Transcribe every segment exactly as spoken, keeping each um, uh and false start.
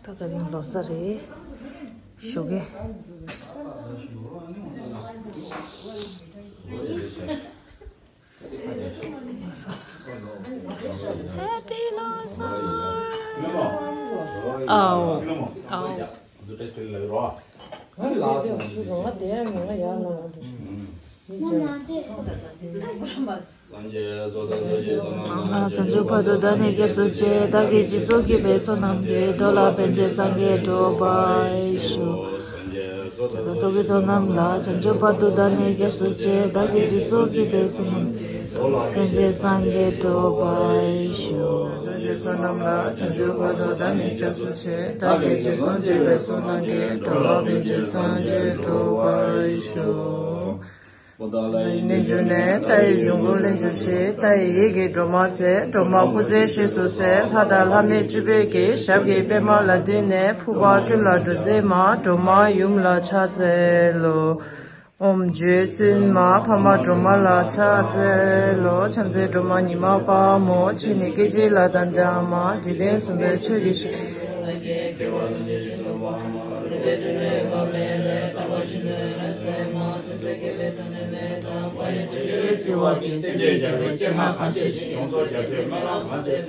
ད་དེ་རིང་ལོ་གསར་རེད། ཞོགས་ཀས། Happy Losar. ཨའོ། ཨའོ། བྱང་ཆུབ་བར་དུ་བདག་ནི་སྐྱབས་སུ་མཆི། བདག་གིས་སྦྱིན་སོགས་བགྱིས་པའི་བསོད་ནམས་ཀྱིས། འགྲོ་ལ་ཕན་ཕྱིར་སངས་རྒྱས་འགྲུབ་པར་ཤོག། བྱང་ཆུབ་ཀྱི་བསོད་ནམས་ལ། བྱང་ཆུབ་བར་དུ་བདག་ནི་སྐྱབས་སུ་མཆི། བདག་གིས་སྦྱིན་སོགས་བགྱིས་པའི་བསོད་ནམས་ཀྱིས། འགྲོ་ལ་ཕན་ཕྱིར་སངས་རྒྱས་འགྲུབ་པར་ཤོག། བྱང་ཆུབ་ཀྱི་བསོད་ནམས་ལ། བྱང་ཆུབ་བར་དུ་བདག་ནི་སྐྱབས་སུ་མཆི། བདག་གིས་སྦྱིན་སོགས་བགྱིས་པའི་བསོད་ནམས་ཀྱིས། འགྲོ་ལ་ཕན་ཕྱིར་སངས་རྒྱས་འགྲུབ་པར་ཤོག། ལྷ་ཡི་གནས་འགྱུར་ནས། ལྷ་ཡི་འབྱུང་པོ་ལྷུན་གྱིས་ཤིག། ལྷ་ཡི་ཡིད་ཀྱིས་སྒྲོལ་མ་མཛེས། སྒྲོལ་མ་སྐུ་མཛེས་ཕྱིས་སུ་གསལ། ལྷ་དང་ལྷ་མིན་སྤྱི་དཔལ་གྱི། ཞབས་ཀྱི་པདྨ་ལ་བཏུད་ནས། ཕུར་པ་ཀུན་ལ་སྒྲོལ་མཛད་མ། སྒྲོལ་མ་ཡུམ་ལ་ཕྱག་འཚལ་ལོ། ཨོཾ་བརྗོད་བཙུན་མ་འཕགས་མ་སྒྲོལ་མ་ལ་ཕྱག་འཚལ་ལོ། བྱང་མཛད་སྒྲོལ་མ་ཉི་མ་དཔའ་མོ། ཁྱེད་ནི་སྐད་ཅིག་ལ་དང་འདྲ་མ། འཇིག་རྟེན་གསུམ་པའི་ཆོས་ཀྱི་གཞི། ཇུ་མ་འཛོམས་ཡ་ཡོད་སྨོན་ལམ་ཡོད།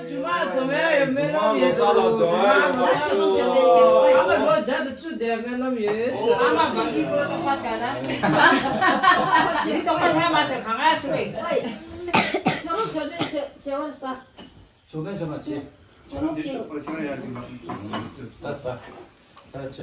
ཇུ་མ་འཛོམས་ཡ་ཡོད་སྨོན་ལམ་ཡོད། ཨ་མ་ལོ་བརྒྱ་དང་བཅུ་བསྡད་སྨོན་ལམ་ཡོད། ཨ་མ་བག་གི་ལོ་ཏོག་པ་བྱ་ན། ཇི་ལྟོགས་པ་ལྷ་མ་ཆེ་གང་ང་སུ་རེད། ཁྱོད་ཁྱོད་ཁྱོད་ཁྱོད་བར་ས། ཆོག་མཁན་ཆོག་མ་ཆེ། ཆོག་མཁན་ཆོག་མ་ཆེ། ད་ས། ད་ཆ།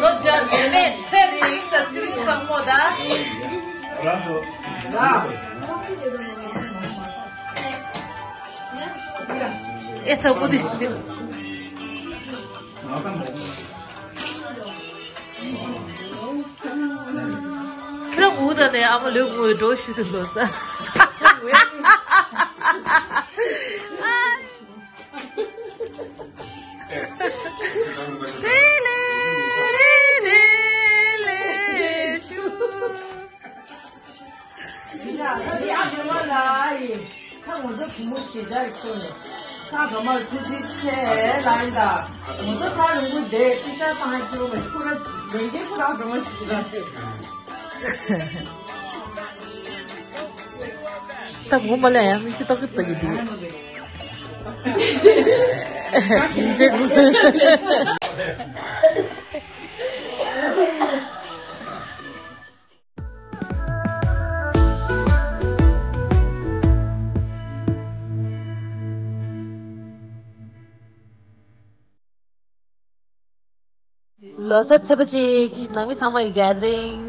ལོ་བརྒྱ་ལས་མེད་ཚེ་རིང་ས་ཚེ་རིང་བཟང་མོ་ད། ཨེ་ཐ་པོ་དེ། ཁྱེད་རང་མུ་ད་ནས་ཨ་མ་ལོས་ངུ་འགྲོ་ཤི་ཟིན་ལོ་ས། རེ་ལེ་རེ་ལེ་ཤུ། ཁ་ངོ་ཚ་བུ་མོ་ཞེ་དྲག་ཁྱོད་ནས་ཁ་ག་མར་ཐུགས་རྗེ་ཆེ་ལ་ཡིན་ད། ངོ་ཚ་ཁ་རིང་པོ་བསྡད་པི་ཤ་བཏང་ཡ་ཅིག་ཁོ་ར་ལས་འགན་ཁོ་རང་སྒྲོལ་མ་ཞིག་ར། ད་ངོ་མ་ལ་ཡང་མི་ཅི་ཏོག་གི་ཏོག་གི་འདུག་ཡིན་ཅེ་གུ། ལོ་གསར་ཚེས་པ་གཅིག་ནང་མི་ཚང་མ་ཡི་གེ་དེ་རིང་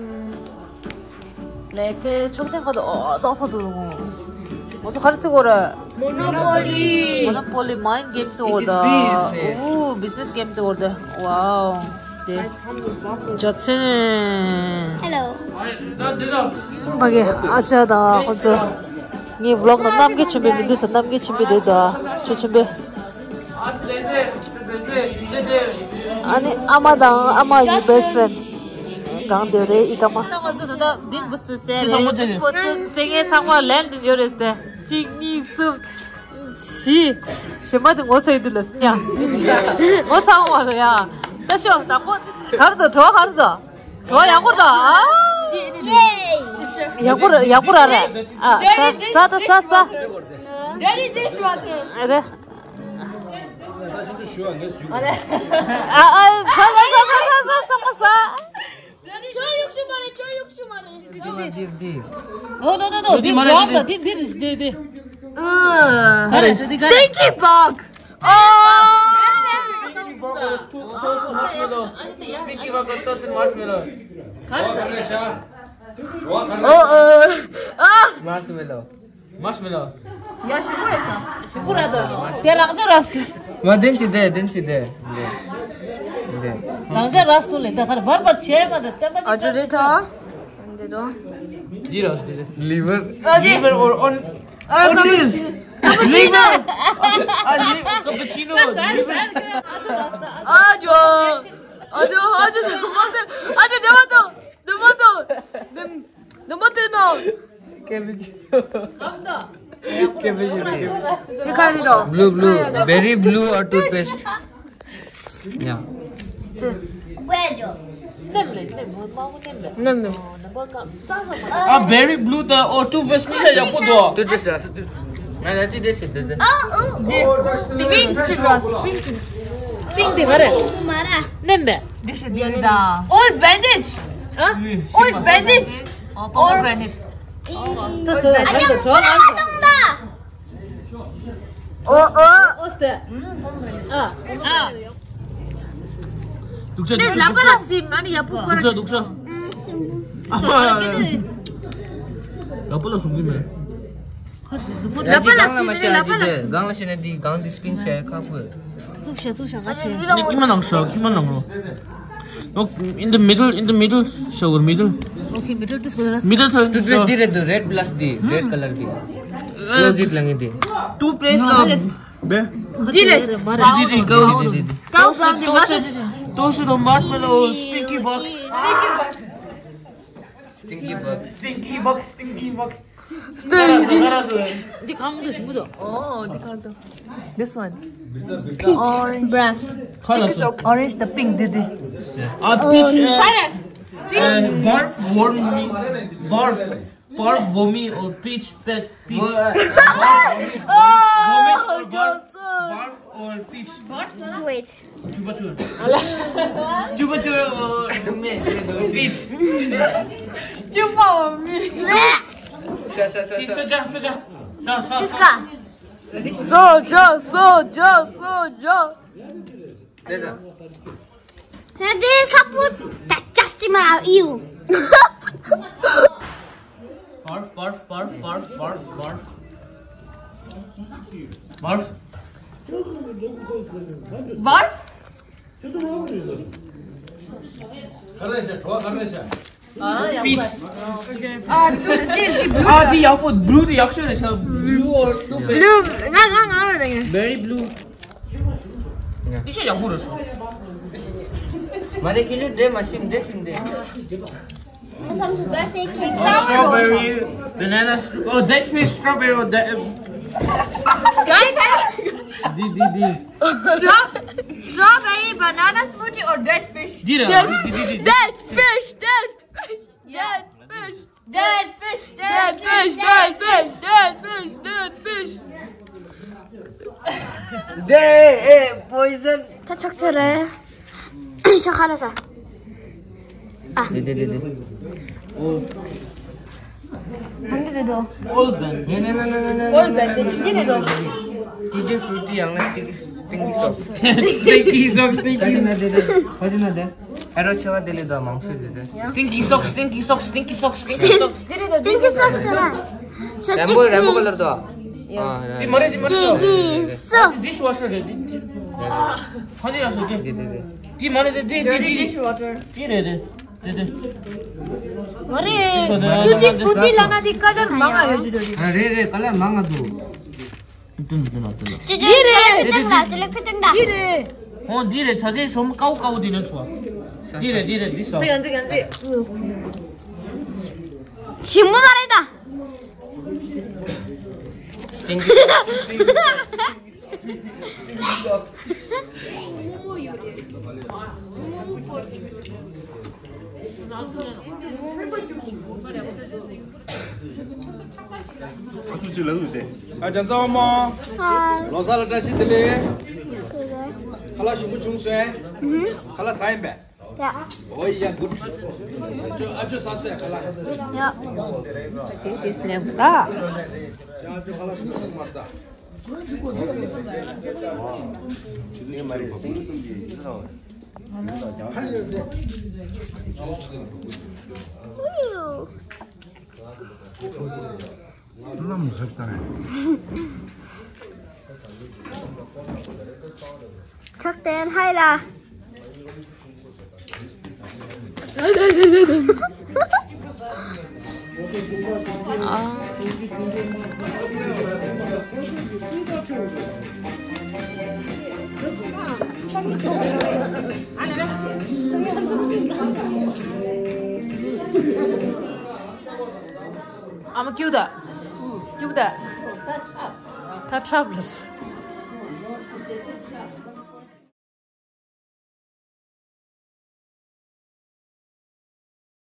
ལས་ཁའི་ཕྱོགས་སྟོན་ཁ་དོག་ཨོ་ཙོག་ཙོག་འདུག་ང་ཚོ་ག་རེ་བརྩི་དགོས་རེད། Monopoly. Monopoly mind game བརྩི་དགོས་རེད། It is business. Ooh, business game བརྩི་དགོས་རེད། Wow. ཇ་ཆེན། ཧེ་ལོ། ཕ་གི་ཨ་ཅག་དང་ཁོ་ཚོ་ངའི་ཝི་ལོག་ནང་གནམ་གྱི་ཆེན་པོའི་མི་འདུག་ས། གནམ་གྱི་ཆེན་པོའི་རེད་དོ། ཆུ་ཆེན་པོའི། ཨ་ནི་ཨ་མ་དང་ཨ་མ་ཡི་best friend་གང་དེ་རེད། ཨི་ཀ་མ། ང་ཚོ་ད་ལྟ་བིང་བུ་སུ་བཙལ་རེད། བིང་བུ་སུ་བཙལ་མཁན་ཚང་མ་ལན་དུ་ཡོད་རེད་ཟེར། གཅིག་གཉིས་གསུམ། བཞི། གཞན་པ་དེ་ངོ་ཚ་ཡི་དུས་ལ་སྙ། ངོ་ཚ་བ་རེད་ཡ། ད་ཤོག་དང་པོ་གར་དུ་འགྲོ། གར་དུ་འགྲོ། ཡག་པོ་རེད་ཨ། ཡག་པོ་རེད། ཡག་པོ་རེད་རེད་ཨ། ས་ས་ད་ས་ས། Daddy dish water. ཨ་རེད། ཨ་ཨ་ས་ས་ས་ས་ས་ས་མ་ས། ཁྱོད་གཡུག་ཞུ་མ་རེད། ཁྱོད་གཡུག་ཞུ་མ་རེད། འདི་འདི་འདི། No, no, no, no. འདི་མ་རེད། འདི་འདི་འདི་འདི། Stinky bug. Oh. Stinky bug. Stinky bug. Toast and marshmallow. Oh, oh. Ah. Marshmallow. Marshmallow. ཡ་ཞིག་པོ་ཡ་ཤ། ཞིག་པོ་ར་དོ། དེ་རང་ཅག་ར་སུ། ང་དེན་ཅི་དེ་དེན་ཅི་དེ། དེ། རང་ཅག་ར་སུ་ལེ་ད་གར་བར་བར་ཆེ་མ་དེ་བཙན་པ་ཅིག་ཨ་ཅོ་རེ་ཐོ། འདི་རོ། འདི་རོ་འདི་རོ། Liver. Liver or on. ཨ་ཀ་པུ་ཅི་ནོ། Liver. ཨ་ལི་cappuccino. Liver. ཨ་ཅོ། ཨ་ཅོ་ཨ་ཅོ་ཨ་ཅོ་ཨ་ཅོ་ཨ་ཅོ། ནུ་མོ་ཏོ། ནུ་མོ་ཏོ་ནོ། ཀེ་བི་ཅི་ནོ། ཀེ་བི་ཅི་ནོ། དེ་ག་རེད་དོ། Blue, blue. Berry blue or toothpaste? Yeah. ནེམ་ལེ་ནེམ་མོ་མ་མོ་ནེམ་ལེ། ནེམ་ནེམ། ཨ་berry blue དང་ཨོ་toothpaste་མི་ཤ་ཡག་པོ་འདུག toothpaste་ར་སུ་ཏུ། ང་ལ་ཅི་དེ་ཤི་དེ་དེ། Pink citrus, pink. Pink དེ་མ་རེད། ནེམ་མེ། This is the old bandage. Huh? Old bandage. Or pomegranate. ད་ཚོ་ད་ཚོ་ཚོ་ང་ཚོ། ཨོ་ཨོ། ཨོ་སྟེ། ཨ་ཨ། དུག་ཆ། དེ་ལ་པ་ལ་སིམ་ཨ་ནི་ཡ་པུ་ཀོ་ར། དུག་ཆ་དུག་ཆ། ཨ་མ། ལ་པ་ལ་སུམ་གི་མེ། ལ་པ་ལ་སིམ་ལ་པ་ལ་སིམ། གང་ལ་ཤེས་ན་དེ་གང་དེ་སྤིན་ཆ་ཁ་ཁུ། ཙུག་ཤ་ཙུག་ཤ་ང་ཆེ། ནི་ཀི་མ་ནང་ཤ་ཀི་མ་ནང་རོ། No, in the middle, in the middle, shower middle. Okay, middle this one. Middle side. Toothpaste དེ་རེད་དོ། Red plus དེ་red colour དེ། Close it ལ་ངེས་དེ། Toothpaste ལ་བེ། དེ་རེད། དེ་དེ་དེ་ཀའོ། དེ་དེ་དེ། Toast, toast, toast the marshmallow, stinky bug. Stinky bug. Stinky bug. Stinky bug, stinky bug. འདི་གང་འདུག་ཞིམ་པོ་འདུག་ཨོ་འདི་གང་འདུག This one. Peach. Orange. Orange, the pink དེ་དེ། ཨ་peach. Barf, worm, barf, barf, wormy or peach, pet, peach. Barf, vomit or barf, barf or peach. Wait. Chupa chupa. Chupa chupa. Peach. Chupa or me. Sa sa sa sa. Soja, soja. Sa sa sa. Soja, soja, soja. Deda. This couple that just him out you. Barf, barf, barf, barf, barf, barf. Barf? Barf? Peach. ཨ་དེ་ཡག་པོ། Blue དེ་ཡག་ཤོས་རེད་ཤག Blue or toothpaste. Blue ང་ང་ང་རེད། Very blue. དེ་ཆ་ཡག་པོ་རེད་ཤག་མ་རེད། ཁྱེད་ཚོ་འདྲེ་མ་ཤིམ་འདྲེ་ཤིམ་འདྲེ། Strawberry, banana, oh, that fish, strawberry, oh, that. Di, di, di. Strawberry banana smoothie or dead fish? Di, di, di, di, di. Dead fish, dead fish, dead fish. Dead fish, dead fish, dead fish, dead fish, dead fish. They, eh, poison. ད་ཆག་ཚར་རེད། ཆག་ཁ་ལ་ས། ཨ། དེ་དེ་དེ་དེ། ཨོ། ཧན་དེ་དེ་དོ། Old bandage. Old bandage. དེ་དེ་དོ། Tutti frutti ཡང་ན་སྟིང་སྟིང་གི་སོགས། Stinky socks, stinky. ད་ཅི་ན་དེ་དེ། ད་ཅི་ན་དེ། ཨ་རོ་ཆེ་བ་དེ་ལས་དོ་མང་ཤོས་དེ་དེ། Stinky socks, stinky socks, stinky socks, stinky socks. Stinky socks ལ། རེན་པོ་རེན་པོ་ཀ་ལར་དོ། ཨ། དེ་མ་རེད། དེ་མ་རེད། Stinky socks. Dish washer རེད་དེ། ཁ་ནས་ཡར་སོ་དེ། དེ་དེ་དེ། དེ་མ་རེད་དེ་དེ་དེ་Dirty དེ། Dish water. དེ་རེད་དེ། དེ་དེ། མ་རེད། Tutti Frutti ལབ་ན་དེ་ཀ་ལར་མང་ང་ཡོད་ཅི་འདྲ་རེད། ཨ་རེད་རེད། ཀ་ལར་མང་ང་འདུག། ཏུན་ཏུན་ཏུན་ཏུན། ཅི་ཅི་ཀ་ལར་ཕི་ཏན་ད་ཅི་ལེ་ཕི་ཏན་ད། འདི་རེད། ཨོ་འདི་རེད། ཆ་ཆེན་ཤོམ་ཀའུ་ཀའུ་དེ་ནས་སོ། འདི་རེད་འདི་རེད་འདི་སོ། ཞིམ་པོ་མ་རེད་ད། ཨ་ཅག་རྩ་བ་མོ། ལོ་གསར་ལ་བཀྲ་ཤིས་བདེ་ལེགས། ཁ་ལག་ཞིམ་པོ་བྱུང་སོང་། ཁ་ལག་ཟ་ཡིན་པས། ཨོ་ཡ་གུ། ཨ་ཅོ་ཨ་ཅོ་ཟ་སོང་ཁ་ལག། ཡ། This is lamb ད། ཨ་ཅོ་ཁ་ལག་ཞིམ་པོ་བྱུང་མ་རེད་ད། ལམ་རེད་ད། ཕྱག་དེ་ལྷ་ལ། I'm cute. Cute. Touch up.